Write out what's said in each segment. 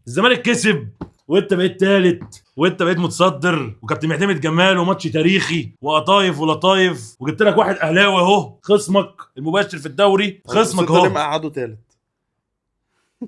الزمالك كسب وانت بقيت ثالث وانت بقيت متصدر، وكابتن معتمد جمال وماتش تاريخي وقطايف ولطايف، وجبت لك واحد اهلاوي اهو خصمك المباشر في الدوري، خصمك اهو. ليه اهو. مقعده ثالث؟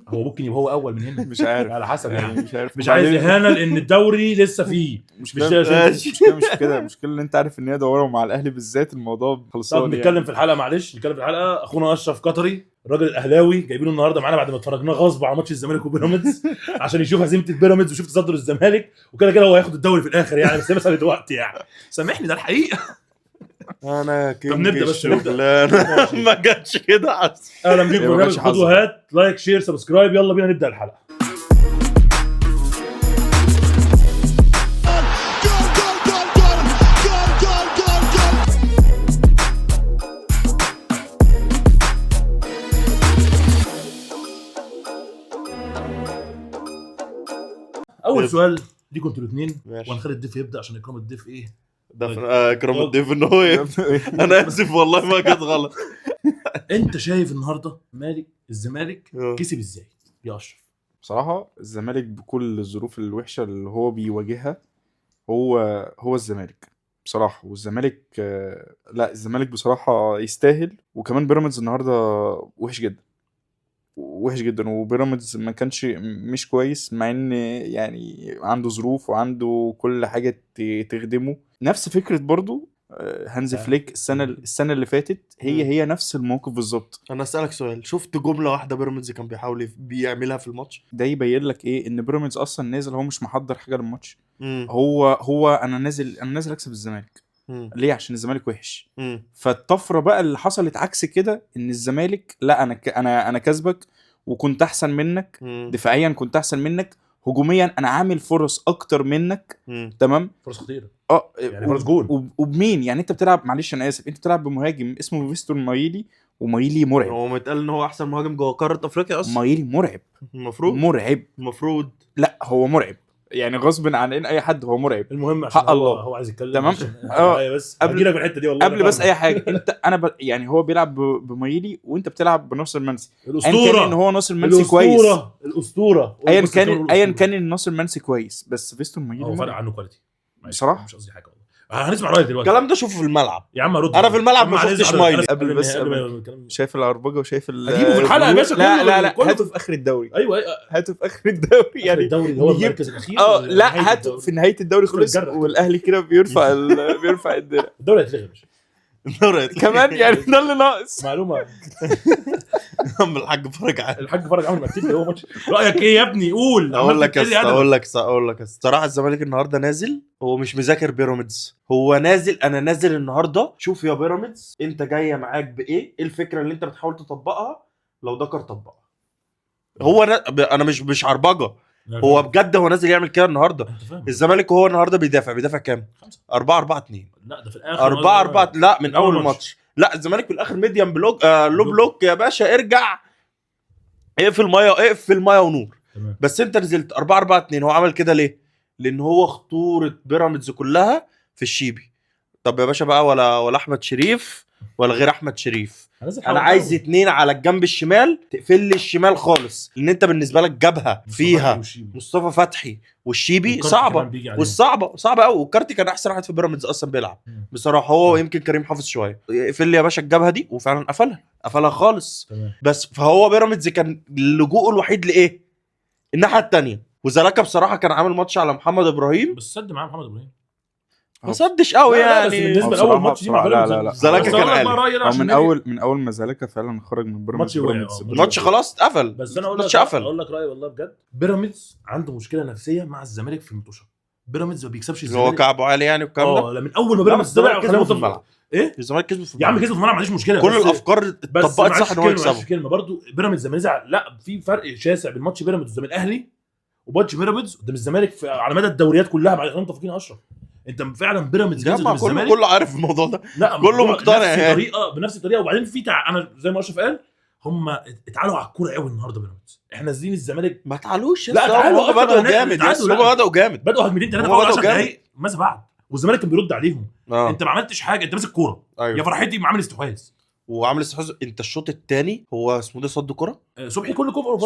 هو ممكن يبقى هو اول من هنا، مش عارف على حسب يعني. مش عارف، مش عايز اهانه لان الدوري لسه فيه. مش مش مش مش كده. المشكلة ان انت عارف ان هي دوره مع الاهلي بالذات الموضوع خلصان. طب نتكلم في الحلقة، معلش نتكلم في الحلقة. اخونا اشرف قطري الراجل الاهلاوي جايبينه النهارده معانا بعد ما اتفرجناه غصب على ماتش الزمالك وبيراميدز عشان يشوف هزيمة البيراميدز ويشوف تصدر الزمالك، وكده كده هو هياخد الدوري في الاخر يعني، بس هي مسالة وقت يعني. سامحني ده الحقيقة. انا king طب نبدأ بس، نبدأ. الشغلانة. ما جاتش كده اصلا. اهلا بيكم يا برنامج باشا خد حظك. وهات، like share subscribe، يلا بينا نبدا الحلقة. جول جول جول جول جول جول جول جول. اول يلا. سؤال ليكم انتوا الاثنين، ماشي. وهنخلي الضيف يبدا عشان اكرام الضيف ايه. ده اكرم الضيف ان هو إيه؟ انا اسف والله ما جت غلط. انت شايف النهارده مالك الزمالك كسب ازاي يا اشرف؟ بصراحة الزمالك بكل الظروف الوحشة اللي هو بيواجهها هو الزمالك بصراحة، والزمالك لا الزمالك بصراحة يستاهل. وكمان بيراميدز النهارده وحش جدا، وحش جدا، وبيراميدز ما كانش مش كويس، مع ان يعني عنده ظروف وعنده كل حاجة تخدمه. نفس فكرة برضو هانز فليك السنة اللي فاتت، هي نفس الموقف بالظبط. انا اسالك سؤال، شفت جملة واحدة بيراميدز كان بيحاول بيعملها في الماتش؟ ده يبين لك ايه، ان بيراميدز اصلا نازل هو مش محضر حاجة للماتش. هو انا نازل، انا نازل اكسب الزمالك. ليه؟ عشان الزمالك وحش. فالطفره بقى اللي حصلت عكس كده، ان الزمالك لا انا انا كسبك وكنت احسن منك دفاعيا، كنت احسن منك هجوميا، انا عامل فرص اكتر منك. تمام، فرص خطيرة يعني، فرص جول. وبمين يعني؟ انت بتلعب، معلش انا اسف، انت بتلعب بمهاجم اسمه فيستون مايلي، ومايلي مرعب. هو متقال ان هو احسن مهاجم جوه قارة افريقيا اصلا. مايلي مرعب، المفروض مرعب. المفروض لا هو مرعب يعني غصب عن ان اي حد، هو مرعب. المهم عشان حق هو, الله. هو عايز يتكلم. تمام. بس قبل لك الحتة دي والله قبل بس اي حاجة، انت انا يعني هو بيلعب بمايلي وانت بتلعب بناصر منسي. الاسطورة، كان ان هو ناصر منسي كويس، الاسطورة ايا كان، ايا كان ان ناصر منسي كويس، بس فيستون مايلي هو فرق عنه quality بصراحة. مش قصدي حاجة والله. هنسمع رايك دلوقتي. الكلام ده شوفه في الملعب يا عم ارد. انا في الملعب ما شفتش مايلي. قبل بس شايف العربجه وشايف هجيبه في الحلقة يا باشا. لا لا لا، هاته في اخر الدوري. ايوه هاته في اخر الدوري يعني، الدوري اللي هو المركز الاخير. لا هاته في نهاية الدوري خلص، والاهلي كده بيرفع بيرفع الدرع. الدوري هيتلغي يا باشا. الدوري هيتلغي كمان يعني، ده اللي ناقص. معلومة. عم الحاج فرج عامل، الحاج فرج عامل مكتب لي هو ماتش. رايك ايه يا ابني؟ قول. اقول لك اقول لك اقول لك الصراحة، الزمالك النهارده نازل هو مش مذاكر بيراميدز، هو نازل انا نازل النهارده شوف يا بيراميدز انت جاية معاك بايه، ايه الفكرة اللي انت بتحاول تطبقها، لو دكر طبقها. هو انا مش عربجه، هو بجد هو نازل يعمل كده النهارده. الزمالك هو النهارده بيدافع كام؟ 4-4-2. لا ده في الاخر 4-4، لا من اول الماتش. لا الزمالك في الاخر medium block، low block يا باشا، ارجع اقفل مية، اقفل مية ونور. تمام. بس انت نزلت 4-4-2. هو عمل كده ليه؟ لان هو خطورة بيراميدز كلها في الشيبي. طب يا باشا بقى، ولا احمد شريف ولا غير احمد شريف، انا عايز اتنين على الجنب الشمال تقفل لي الشمال خالص، لان انت بالنسبة لك جبهة فيها مصطفى فتحي والشيبي صعبة، والصعبه صعبة قوي. والكارتي كان احسن واحد في بيراميدز اصلا بيلعب بصراحة، هو يمكن كريم حافظ شوية. اقفل لي يا باشا الجبهة دي، وفعلا قفلها خالص. تمام. بس فهو بيراميدز كان اللجوء الوحيد لايه؟ الناحية الثانية. وزلاكا بصراحة كان عامل ماتش على محمد ابراهيم، بس سد معاه محمد ابراهيم ما صدش قوي يعني. بس بالنسبة لاول ماتش دي مع بيراميدز، لا لا زلاكا كان عالي. من اول ما زلاكا فعلا خرج من بيراميدز، الماتش خلاص اتقفل. بس انا اقول لك رايي والله بجد، بيراميدز عنده مشكلة نفسية مع الزمالك في الماتشات. بيراميدز ما بيكسبش الزمالك، هو كعبه عالي يعني والكلام ده. لا من اول ما بيراميدز طلع كسبه في الملعب. ايه الزمالك كسبه في يا عم، كسبه في الملعب ما عنديش مشكلة، كل الافكار اتطبقت صح ان هو يكسبه. كلمة برضه بيراميدز لما نزع، لا في فرق شاسع بين ماتش بيراميدز قدام الاهلي وماتش بيراميدز قدام الزمالك على مدى الدوريات كلها. بعد خلينا متفقين اشرف، انت فعلا بيراميدز قدام الزمالك كله عارف الموضوع ده، لا كله مقتنع يعني طريقه بنفس الطريقة. وبعدين في انا زي ما اشرف قال، هم اتعالوا على الكورة قوي النهارده بيراميدز. احنا نازلين الزمالك ما تعالوش، لا تعالوا، هم بدأوا جامد، هم بدأوا جامد، بدأوا هجمتين ثلاثة في اول 10 دقايق ماذا بعد، والزمالك كان بيرد عليهم. انت ما عملتش حاجة، انت ماسك كورة. يا فرحتي ما عامل استحواذ، وعامل استحواذ. انت الشوط الثاني هو اسمه ده صد كره، صبحي كل كفر.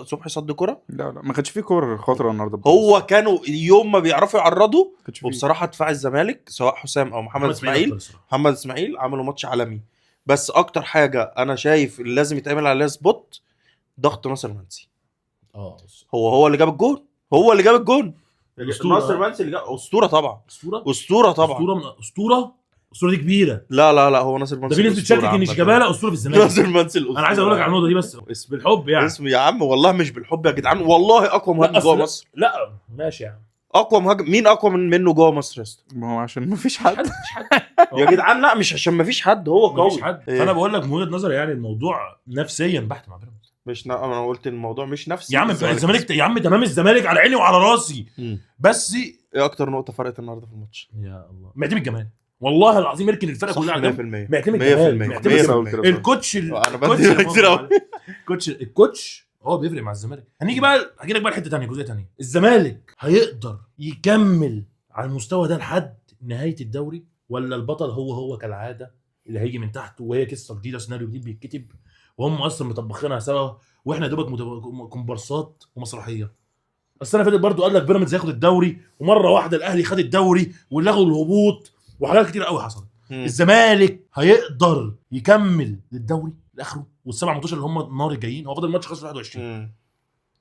صبحي صد كره. لا لا ما كانش فيه كور خطره النهارده، هو كانوا يوم ما بيعرفوا يعرضوا. وبصراحة دفاع الزمالك سواء حسام او محمد اسماعيل، محمد اسماعيل عملوا ماتش عالمي. بس اكتر حاجة انا شايف اللي لازم يتعمل عليها spot ضغط ناصر منسي. هو اللي جاب الجون، هو اللي جاب الجون، ناصر منسي اللي جاب. اسطورة طبعا، اسطورة طبعا، اسطورة دي كبيرة. لا لا لا هو ناصر منسي. ده في ناس بتشكك ان شيكابالا اسطورة في الزمالك. ناصر منسي الاسطورة. انا عايز اقول لك على النقطة دي بس بالحب يعني. اسمه يا عم والله مش بالحب يا جدعان، والله اقوى مهاجم جوه مصر. لا ماشي يا عم، اقوى مهاجم. مين اقوى منه جوه مصر يا اسطى؟ ما هو عشان ما فيش حد. يا جدعان لا مش عشان ما فيش حد، هو قوي مفيش حد. فانا بقول لك من وجهه نظري يعني الموضوع نفسيا بحت مع بيراميدز. مش انا قلت الموضوع مش نفسي يا عم. الزمالك يا عم تمام، الزمالك على عيني وعلى راسي. بس ايه اكتر نقطة فرقت النهارده في الماتش؟ يا الله معتمد الجمال، والله العظيم اركن الفرقة كلها على جنب. معتمد الجمال، ال coach ال coach هو بيفرق مع الزمالك. هنيجي بقى هجي لك بقى حتة ثانية، جزئية ثانية. الزمالك هيقدر يكمل على المستوى ده لحد نهاية الدوري، ولا البطل هو كالعادة اللي هيجي من تحت، وهي قصة جديدة، سيناريو جديد بيتكتب، وهم اصلا مطبخينها سوا، واحنا دوبك كومبارسات ومسرحيه. السنة اللي فاتت برضو قال لك بيراميدز هياخد الدوري، ومرة واحدة الاهلي خد الدوري ولغوا الهبوط، وحاجات كتير قوي حصلت. الزمالك هيقدر يكمل للدوري لاخره والسبع ماتشات اللي هم النهار الجايين؟ هو فاضل ماتش خلاص 21.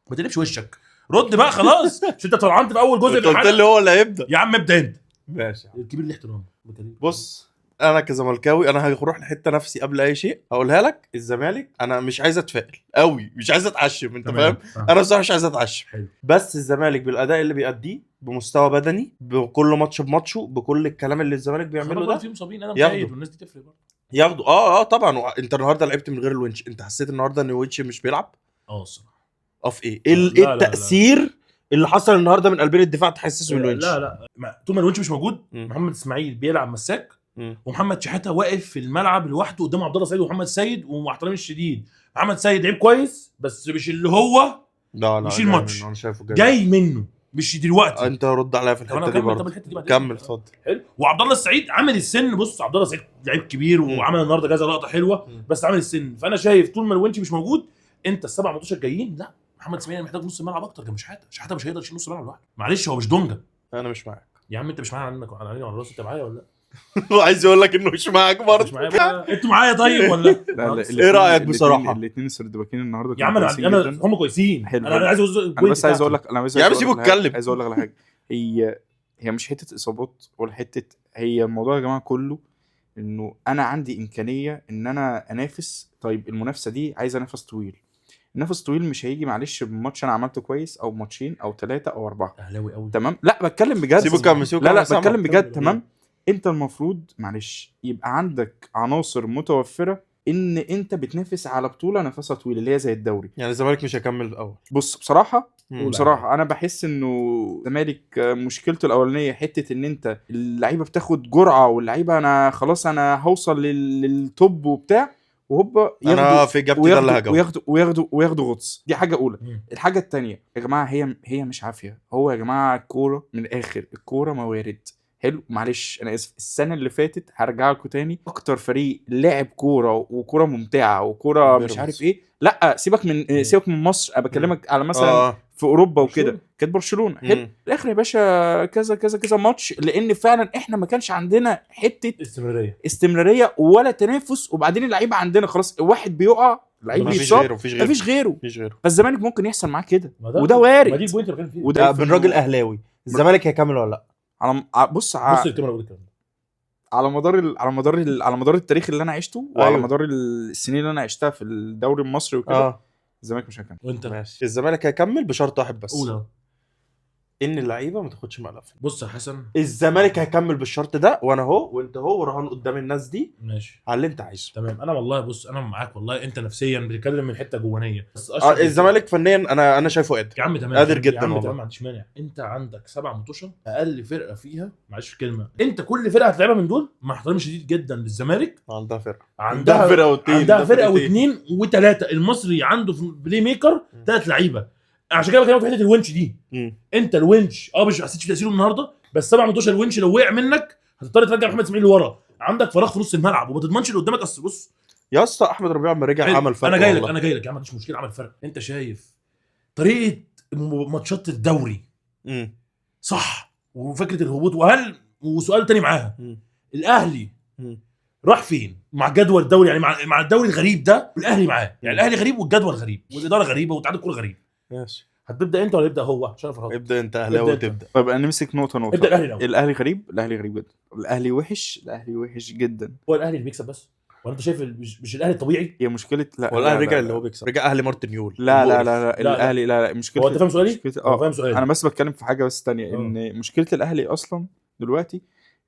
ما تقلبش وشك، رد بقى خلاص. مش انت طلعنت في اول جزء؟ انت قلت لي هو اللي هيبدا يا عم، ابدا انت. ماشي الكبير الاحترام. بص انا كزملكاوي انا هروح لحته نفسي قبل اي شيء هقولها لك. الزمالك انا مش عايز اتفائل قوي، مش عايز اتعشم، انت فاهم؟ انا بصراحة مش عايز اتعشم. بس الزمالك بالاداء اللي بيأديه، بمستوى بدني، بكل ماتش بماتشه، بكل الكلام اللي الزمالك بيعمله ده، في مصابين انا متأكد، والناس دي تفرق برضه ياخدوا. اه طبعا. انت النهارده لعبت من غير الونش، انت حسيت النهارده ان الونش مش بيلعب؟ الصراحة في ايه التأثير اللي حصل النهارده من قلبين الدفاع تحسسه من الونش؟ لا لا، طول ما الونش مش موجود محمد اسماعيل بيلعب مساك، ومحمد شحاته واقف في الملعب لوحده قدام عبد الله سعيد ومحمد سيد. ومع احترامي الشديد محمد سيد لعيب كويس، بس مش اللي هو لا لا مش الماتش جاي منه، مش دلوقتي. انت رد عليا في الحتة دي برضه. كمل اتفضل. حلو. وعبد الله السعيد عامل السن، بص عبد الله السعيد لعيب كبير وعمل النهارده كذا لقطة حلوة، بس عامل السن. فانا شايف طول ما الونش مش موجود، انت السبع ماتشات الجايين لا، محمد اسماعيل محتاج نص الملعب اكتر كان شحاته. شحاته مش هيقدر يشيل نص الملعب لوحده، معلش هو مش دونجا. انا مش معاك يا عم، انت مش معايا، عنك على عيني وعلى راسي. انت معايا ولا لا؟ هو عايز يقول لك انه مش معاك برضه. مش معايا. انتوا معايا طيب ولا لا؟ ايه رايك بصراحة؟ الاثنين سردباكين النهارده يا عم انا هم كويسين. انا عايز انا بس عايز اقول لك، انا بس يا عم سيبه يتكلم. عايز اقول لك على حاجة. هي مش حتة اصابات ولا حتة، هي الموضوع يا جماعة كله انه انا عندي امكانية ان انا انافس. طيب المنافسة دي عايزه نفس طويل، النفس طويل مش هيجي معلش بماتش انا عملته كويس او ماتشين او ثلاثة او اربعة. اهلاوي قوي تمام. لا بتكلم بجد، سيبه كمل، سيبه لا لا بتكلم بجد. تمام. انت المفروض معلش يبقى عندك عناصر متوفرة ان انت بتنافس على بطوله نفسها طويل اللي هي زي الدوري. يعني الزمالك مش هيكمل الاول. بص بصراحة انا بحس انه الزمالك مشكلته الاولانية حتة ان انت اللعيبة بتاخد جرعة، واللعيبة انا خلاص انا هوصل لل top وبتاع، وهوبا ياخدوا في اجابتي ده اللي هجاوب، وياخدوا غطس. دي حاجة اولى. الحاجة الثانية يا جماعة، هي مش عافية. هو يا جماعة الكورة من الاخر، الكورة موارد. حلو، معلش انا اسف، السنة اللي فاتت هرجع لكم تاني، اكتر فريق لعب كورة وكوره ممتعة وكوره مش عارف ايه، لا سيبك من سيبك من مصر، انا بكلمك على مثلا في اوروبا وكده، كانت برشلونة. حلو، الاخر يا باشا كذا كذا كذا ماتش، لان فعلا احنا ما كانش عندنا حتة استمرارية ولا تنافس. وبعدين اللعيبة عندنا خلاص، واحد بيقع لعيب بيتصاب، مفيش غيره. فالزمالك ممكن يحصل معاه كده، وده وارد. ما دي ال point اللي بتكلم فيها. وده من راجل اهلاوي، الزمالك هيكمل ولا لا؟ على بص الكاميرا بقول الكلام على مدار على مدار على مدار التاريخ اللي انا عشته، وعلى مدار السنين اللي انا عشتها في الدوري المصري وكده، الزمالك مش هيكمل. وانت ماشي، الزمالك هيكمل بشرط واحد بس، قول ان اللعيبة ما تاخدش مقلب. بص يا حسن، الزمالك هيكمل بالشرط ده، وانا اهو وانت اهو، ورهان قدام الناس دي، ماشي على اللي انت عايزه. تمام. انا والله بص انا معاك والله، انت نفسيا بتتكلم من حتة جوانيه، بس الزمالك فنيا انا شايفه قادر يا عم. تمام، قادر جدا يا عم والله. تمام، ما عنديش مانع. انت عندك 7 ماتشات، اقل فرقه فيها معلش كلمة، انت كل فرقه هتلعبها من دول، مع احترامي شديد جدا للزمالك، عندها فرقه، عندها فرقه واثنين وثلاثة. المصري عنده في playmaker 3 لعيبة، عشان كده بكلمك في حتة الونش دي. انت الونش مش حسيتش بتاثيره النهارده، بس 7 ماتشات الونش لو وقع منك هتضطر ترجع محمد اسماعيل لورا، عندك فراغ في نص الملعب وما تضمنش اللي قدامك. اصل بص يا اسطى، احمد ربيع لما رجع عمل فرق. انا جاي لك، انا جاي لك يا عم، ما عنديش مشكلة، عمل فرق. انت شايف طريقه ماتشات الدوري صح، وفكره الهبوط، وهل وسؤال تاني معاها، الاهلي راح فين مع جدول الدوري؟ يعني مع الدوري الغريب ده الاهلي معاه، يعني الاهلي غريب والجدول غريب والادارة غريبة واتحاد الكورة غريب. ماشي، هتبدا انت ولا يبدا هو؟ عشان افرهد. ابدا انت اهلاوي، تبدا. طب انا نمسك نقطة نقطة. ابدا الاهلي الاول. الاهلي غريب، الاهلي غريب جدا، الاهلي وحش، الاهلي وحش جدا. هو الاهلي اللي بيكسب بس، ولا انت شايف مش الاهلي الطبيعي؟ هي مشكلة. لا، والله رجع اللي هو بيكسب، رجع اهلي مارتن يول. لا لا لا لا، الاهلي لا لا، مشكلة. هو انت فاهم سؤالي؟ فاهم سؤالي. انا بس بتكلم في حاجة بس ثانية، ان مشكلة الاهلي اصلا دلوقتي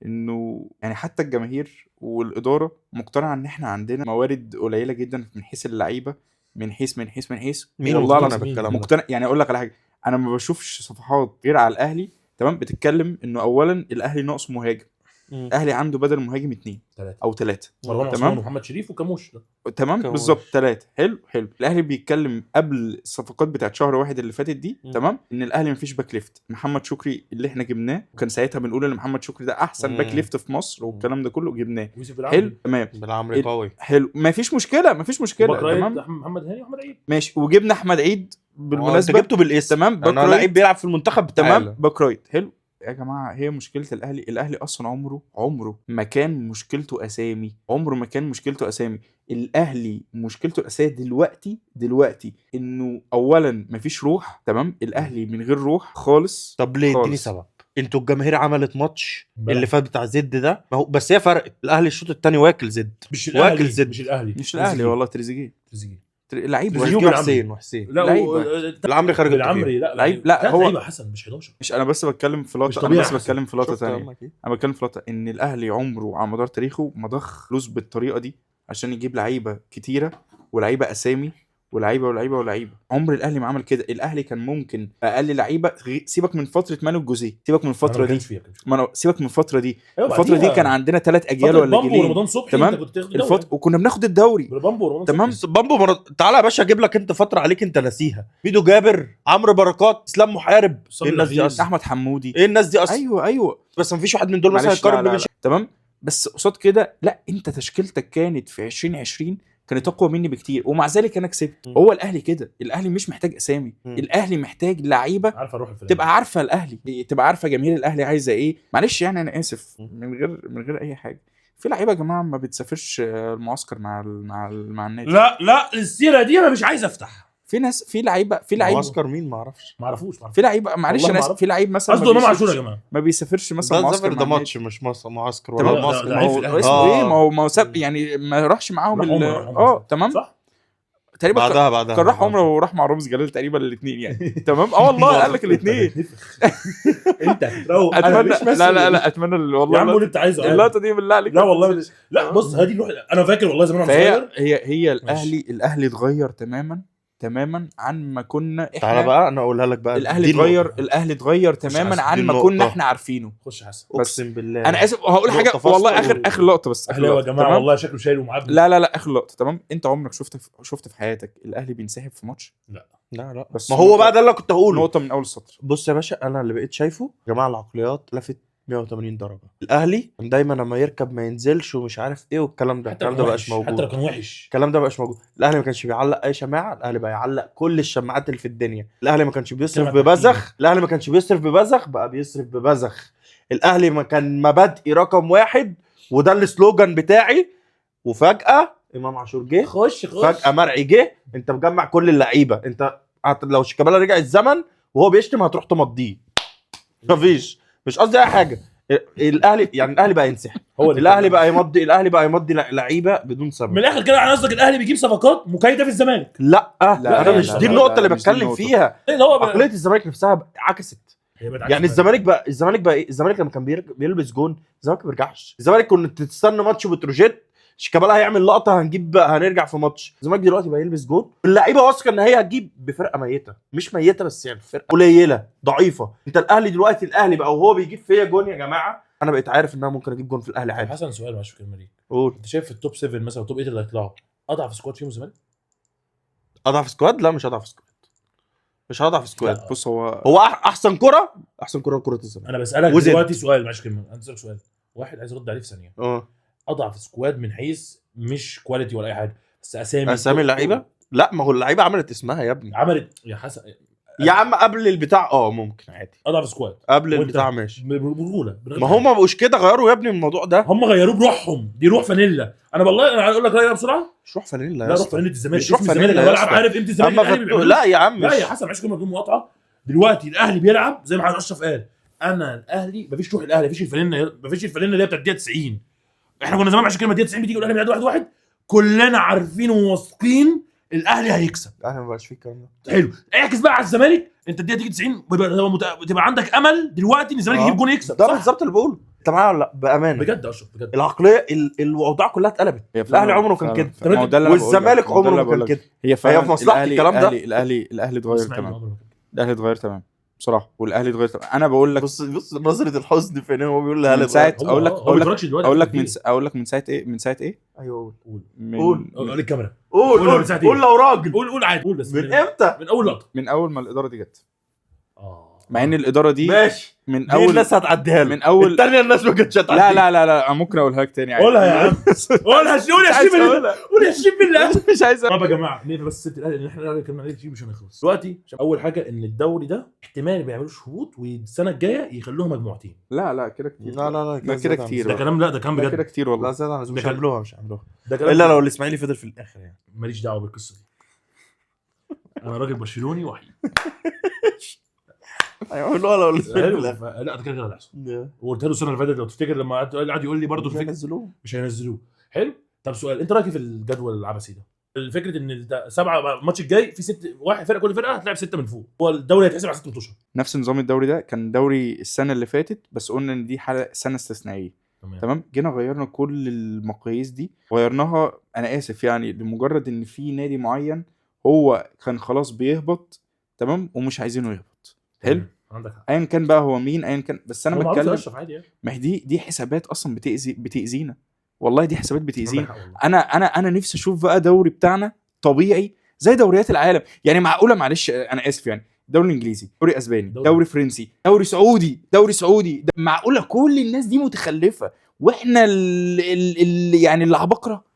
انه يعني حتى الجماهير والادارة مقتنعة ان احنا عندنا موارد قليله جدا من حيث اللعيبة، من حيث من حيث من حيث. مين والله بالكلام مقتنع؟ يعني اقول لك على حاجة، انا ما بشوفش صفحات غير على الاهلي تمام بتتكلم انه اولا الاهلي ناقص مهاجم، الاهلي عنده بدل مهاجم 2 او 3، مروان عثمان ومحمد شريف وكاموش. تمام بالظبط 3. حلو حلو. الاهلي بيتكلم قبل الصفقات بتاعت شهر واحد اللي فاتت دي تمام ان الاهلي مفيش back left. محمد شكري اللي احنا جبناه، وكان ساعتها بنقول ان محمد شكري ده احسن back left في مصر والكلام ده كله، جبناه. حلو تمام، بالعمري قوي، حلو، مفيش مشكلة، مفيش مشكلة تمام. محمد هاني واحمد عيد ماشي، وجبنا احمد عيد بالمناسبة، جبته بالاسم تمام، انا لعيب بيلعب في المنتخب تمام، back right. حلو يا جماعة، هي مشكلة الاهلي، الاهلي اصلا عمره ما كان مشكلته اسامي، عمره ما كان مشكلته اسامي. الاهلي مشكلته الاساسية دلوقتي انه اولا مفيش روح تمام، الاهلي من غير روح خالص. طب ليه؟ اديني سبب. انتوا الجماهير عملت ماتش اللي فات بتاع زد ده، ما هو بس هي فرقت. الاهلي الشوط الثاني واكل زد، مش الاهلي، واكل زد، مش الاهلي، مش الاهلي والله. تريزيجيه لعيب، وحسين وحسين لا، العمري خارج العمري، لا لعيب، لا هو لعيب حسن مش 11. مش انا بس بتكلم في لقطة، انا بس بتكلم في لقطة ثانية، انا بتكلم في لقطة ان الاهلي عمره على مدار تاريخه ما ضخ فلوس بالطريقة دي عشان يجيب لعيبة كتيرة ولعيبة اسامي ولعيبة ولعيبة ولعيبة. عمر الاهلي ما عمل كده. الاهلي كان ممكن اقل لعيبة، سيبك من فترة مانو الجوزية، سيبك من الفترة دي، ما سيبك من الفترة دي. الفترة دي كان عندنا 3 اجيال ولا جيلين تمام، وكنا بناخد الدوري تمام. بامبو تعالى يا باشا اجيب لك انت فترة عليك انت ناسيها. ميدو جابر، عمرو بركات، اسلام محارب، ايه الناس دي اصلا؟ احمد حمودي، ايه الناس دي اصلا؟ ايوه، بس مفيش واحد من دول مثلا يقارن. تمام، بس قصاد كده لا، انت تشكيلتك كانت في 2020 كانت اقوى مني بكتير، ومع ذلك انا كسبت. هو الاهلي كده، الاهلي مش محتاج اسامي، الاهلي محتاج لعيبة عارفه روح الفريق، تبقى عارفه الاهلي، تبقى عارفه جماهير الاهلي عايزه ايه. معلش يعني انا اسف، من غير اي حاجة، في لعيبة يا جماعة ما بتسافرش المعسكر مع مع مع النادي. لا السيرة دي انا مش عايز افتح. في ناس، في لعيبة، في لعيبة معسكر مين؟ ما اعرفش، ما اعرفوش. في لعيبة معلش انا اسف، في لعيب مثلا قصده امام عاشور يا جماعة ما بيسافرش مثلا معسكر. ده ماتش مش معسكر ولا معسكر، اسمه ايه؟ ما هو ساب يعني، ما راحش معاهم تمام صح تقريبا. بعدها كان راح عمره وراح مع رامز جلال تقريبا الاثنين يعني تمام. والله قال لك الاثنين. انت هتروق. اتمنى لا لا لا، اتمنى والله يا عم قول انت عايزه اللقطة دي بالله عليك. لا والله لا، بص هادي الروح. انا فاكر والله زمان وانا صغير، هي الاهلي اتغير تماما عن ما كنا احنا. تعالى بقى انا اقولها لك بقى، الاهلي اتغير، الاهلي اتغير تماما عن ما كنا احنا عارفينه. خش حسن، اقسم بالله انا اسف هقول حاجة والله، اخر لقطة بس. اخر لقطة يا جماعة والله شكله شايل ومعبي. لا لا لا، اخر لقطة تمام. انت عمرك شفت في حياتك الاهلي بينسحب في ماتش؟ لا لا لا، بس ما هو بقى ده اللي كنت هقوله، نقطة من اول السطر. بص يا باشا، انا اللي بقيت شايفه يا جماعة العقليات لفت 180 درجه. الاهلي دايما لما يركب ما ينزلش ومش عارف ايه والكلام ده، الكلام ده بقاش موجود. حتى لو كان وحش الكلام ده بقاش موجود. الاهلي ما كانش بيعلق اي شماعة، الاهلي بقى يعلق كل الشماعات اللي في الدنيا. الاهلي ما كانش بيصرف ببذخ، الاهلي ما كانش بيصرف ببذخ، بقى بيصرف ببذخ. الاهلي ما كان مبادئي رقم 1، وده ال slogan بتاعي. وفجاة امام عاشور جه، خش فجاة مرعي جه. انت مجمع كل اللعيبة، انت لو شيكابالا رجع الزمن وهو بيشتم هتروح تمضيه. مفيش، مش قصدي اي حاجة. الاهلي يعني الاهلي بقى ينسحب، هو الاهلي بقى يمضي، الاهلي بقى يمضي لعيبة بدون سبب. من الاخر كده انا قصدك الاهلي بيجيب صفقات مكايده في الزمالك؟ لا لا، انا مش دي النقطة اللي بتكلم فيها. عقلية الزمالك نفسها عكست. يعني الزمالك بقى، الزمالك بقى ايه؟ الزمالك لما كان بيلبس جون الزمالك ما بيرجعش. الزمالك كنت تستنى ماتش بتروجيت شيكابالا هيعمل لقطة هنجيب هنرجع في ماتش. الزمالك دلوقتي بقى يلبس جون، اللعيبة واثقة ان هي هتجيب بفرقة ميته، مش ميته بس يعني فرقه قليله ضعيفة. انت الاهلي دلوقتي، الاهلي بقى وهو بيجيب فيا جون يا جماعة، انا بقيت عارف ان انا ممكن اجيب جون في الاهلي عادي. حسن سؤال معلش في الكلمة دي، قول. انت شايف في ال top 7 مثلا top 8 اللي هيطلعوا اضعف squad فيهم الزمالك؟ اضعف squad؟ لا مش اضعف squad، مش هضعف squad. بص هو احسن كره، احسن كره كره الزمالك. انا بسالك دلوقتي سؤال معلش كلمة، انا بسالك سؤال واحد عايز ارد عليه في ثانية. اضعف squad من حيث مش quality ولا اي حاجة، بس اسامي. اسامي اللعيبة؟ لا ما هو اللعيبة عملت اسمها يا ابني. عملت يا حسن يا عم قبل البتاع ممكن عادي، اضعف squad قبل وانت؟ البتاع ماشي. برجوله. ما هم ما بقوش كده، غيروا يا ابني الموضوع ده. هم غيروه بروحهم، دي روح فانيلا. انا والله انا اقول لك رايي بسرعة. مش روح فانيلا لا يا روح اسطى. فانيلا الزمالك، مش روح اسم الزمالك. فانيلا انا يا بلعب اسطى. عارف قيمة الزمالك. اما الأهلي بيعملوش. لا يا عم لا يا مش حسن معلش كلمة بدون مقاطعه. دلوقتي الاهلي بيلعب زي ما حضرتك اشرف قال، انا الاهلي مفيش روح، الاهلي مفيش الفانيلا، مفيش الفانيلا اللي هي بتاعت الدقيقة 90. احنا كنا زمان عشان كلمة الدقيقة 90 بتيجي والاهلي بيلعب 1-1، كلنا عارفين وواثقين الاهلي هيكسب. الاهلي ما بقاش فيه الكلام ده. حلو، اعكس بقى على الزمالك، انت الدقيقة تيجي 90 بتبقى عندك امل دلوقتي ان الزمالك يجيب جون يكسب. ده صح؟ بالظبط اللي بقوله. انت معايا ولا لا؟ بامانه بجد يا اشرف بجد. العقلية الاوضاع كلها اتقلبت. هي الاهلي عمره كان كده. ما هو ده اللي أنا بقوله لك. والزمالك ما هو ده عمره اللي ما كان بقوله لك. كده. هي فعلا في مصلحة الكلام ده. الاهلي اتغير اسماعيل تمام. عمره ما كان كده. الاهلي اتغير تمام بصراحة، والاهلي اتغير تمام. انا بقول لك بص بص نظره الحزن في عينيه وهو بيقول لها من ساعة هو- اقول لك هو ما اقول لك بيتفرجش دلوقتي اقول لك من كتير. اقول لك من ساعة ايه، من ساعة ايه، ايوه قول من قول. قول الكاميرا، قول قول من قول ساعة إيه؟ قول لو راجل. قول قول عادي، قول بس من امتى؟ من اول لقطة. من اول ما الادارة دي جت. اه مع ان الادارة دي ماشي، من دي اول الناس هتعديها له، من اول الثانية الناس ما كانتش هتعديها. لا لا لا لا، ممكن اقولها لك تاني عادي. قولها يا عم، قولها. قول يا مش عايز شيف، أقولها. قول يا شيف بالله. مش عايز طب يا جماعة نقفل بس سيره الاهلي لان احنا الاهلي اتكلمنا عليه كتير مش هنخلص دلوقتي. اول حاجة ان الدوري ده احتمال ما يعملوش هبوط، والسنة الجاية يخلوها مجموعتين. لا لا كده كتير. لا لا لا ده كده كتير ده بقى. كلام، لا ده كلام ده كده بجد. كتير والله. لا زيادة عن اللزوم. مش ده كان- هيعملوها، مش هيعملوها ده كلام الا لو الاسماعيلي فضل في الاخر يعني. ماليش دعوه بالقصة دي، انا راجل برشلوني وحيد. هيعملوها لو الاسماعيلي في حلو. الاخر. لا ده كده كده هيحصل، وقلت له السنة اللي فاتت لو تفتكر لما قعد يقول لي برضه مش الفكرة هينزلوه. مش هينزلوه. حلو. طب سؤال، انت رايك إيه في الجدول العبثي ده؟ الفكرة ان ده 7 الماتش الجاي في 6 واحد فرقه، كل فرقه هتلعب 6 من فوق، هو الدوري هيتحسب على 6 ماتشات. نفس نظام الدوري ده كان دوري السنة اللي فاتت، بس قلنا ان دي حاله سنة استثنائية. تمام، جينا غيرنا كل المقاييس دي، غيرناها انا اسف يعني لمجرد ان في نادي معين هو كان خلاص بيهبط، تمام، ومش عايزينه يهبط. حلو، عندك حق. ايا كان بقى هو مين، ايا كان، بس انا هو معروف يا بتكلم. اشرف عادي يعني. ما هي دي حسابات اصلا بتاذينا والله، دي حسابات بتاذينا. عندك حق والله. انا نفسي اشوف بقى دوري بتاعنا طبيعي زي دوريات العالم. يعني معقولة، معلش انا اسف يعني، دوري انجليزي، دوري اسباني، دوري فرنسي، دوري سعودي، دوري سعودي، معقولة كل الناس دي متخلفة واحنا ال ال ال يعني العباقرة؟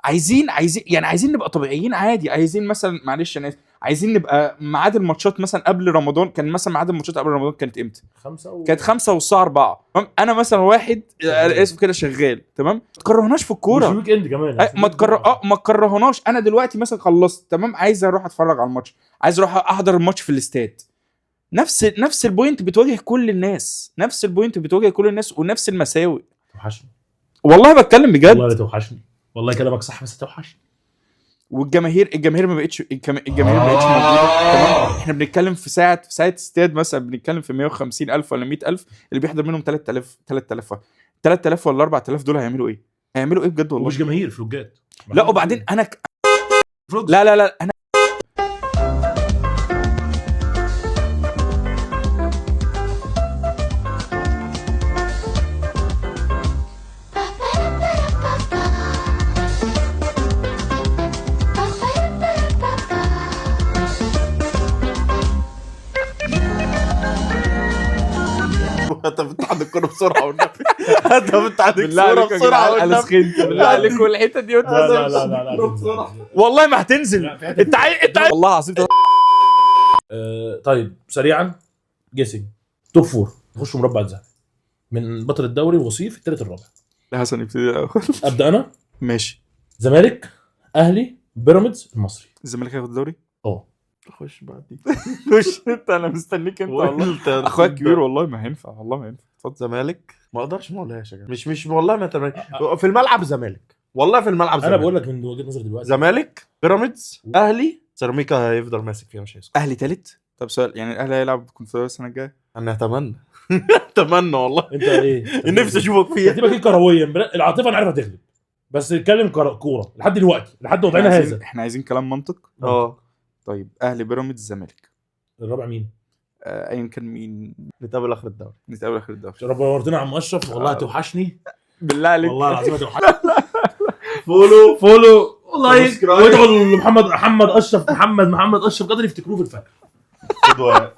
عايزين يعني عايزين نبقى طبيعيين عادي. عايزين مثلا، معلش انا اسف، عايزين نبقى ميعاد الماتشات مثلا قبل رمضان، كان مثلا ميعاد الماتشات قبل رمضان كانت امتى؟ 5 كانت 5 والساعة 4. تمام، انا مثلا واحد انا اسف كده شغال، تمام، ما تكرهناش في الكورة. مش weekend كمان. ما تكره ما تكرهناش. انا دلوقتي مثلا خلصت، تمام، عايز اروح اتفرج على الماتش، عايز اروح احضر الماتش في الاستاد. نفس ال point بتواجه كل الناس، نفس ال point بتواجه كل الناس، ونفس المساوئ. توحشني والله بتكلم بجد. والله لا توحشني، والله كلامك صح بس توحشني. والجماهير، الجماهير ما بقتش، الجماهير ما بقتش موجودة. تمام، احنا بنتكلم في ساعة استاد مثلا بنتكلم في 150,000 ولا 100,000، اللي بيحضر منهم 3000، 3000 3000 ولا 4000، دول هيعملوا ايه؟ هيعملوا ايه بجد والله؟ ومش جماهير، فلوجات. لا وبعدين انا vlogs. لا لا لا انا طب انت عندك الكورة بسرعة والنبي. طب انت عندك بالله الكورة عليكم يا بسرعة جدعان، انا والنبي. سخنت بالله عليكم الحتة دي. لا لا لا لا لا والله ما هتنزل. لا، في حتة انت عايز انت عايز والله العظيم. طيب سريعا guessing top four نخش مربع الذهبي من بطل الدوري وصيف الثالث الرابع. لا حسن يبتدي الاول. ابدا انا. ماشي. زمالك، اهلي، بيراميدز، المصري. الزمالك هياخد الدوري؟ اه خش بعدي. خش انت، انا مستنيك انت والله. اخويا الكبير والله ما هينفع، والله ما هينفع. اتفضل. زمالك ما اقدرش ما اقولهاش يا جماعة. مش والله ما تمام. في الملعب زمالك، والله في الملعب زمالك. انا بقول لك من وجهه نظري دلوقتي زمالك، بيراميدز، اهلي، سيراميكا هيفضل ماسك فيها مش هيسكت. اهلي تالت. طب سؤال، يعني الاهلي هيلعب كونفدراليه السنة الجاية؟ انا اتمنى اتمنى والله. انت ايه نفسي اشوفك فيها. ترتيبك ايه كرويا؟ العاطفة انا عارف هتغلب، بس نتكلم كورة لحد دلوقتي، لحد وضعنا هذا. احنا عايزين كلام منطق. طيب اهلي، بيراميدز، الزمالك. الرابع مين؟ ايا كان مين. نتقابل اخر الدوري. نتقابل اخر الدوري. رب نورتنا يا عم اشرف والله هتوحشني. بالله عليك. والله العظيم هتوحشني. follow follow like، وادعوا لمحمد محمد اشرف، محمد اشرف قادر يفتكروه في الفجر.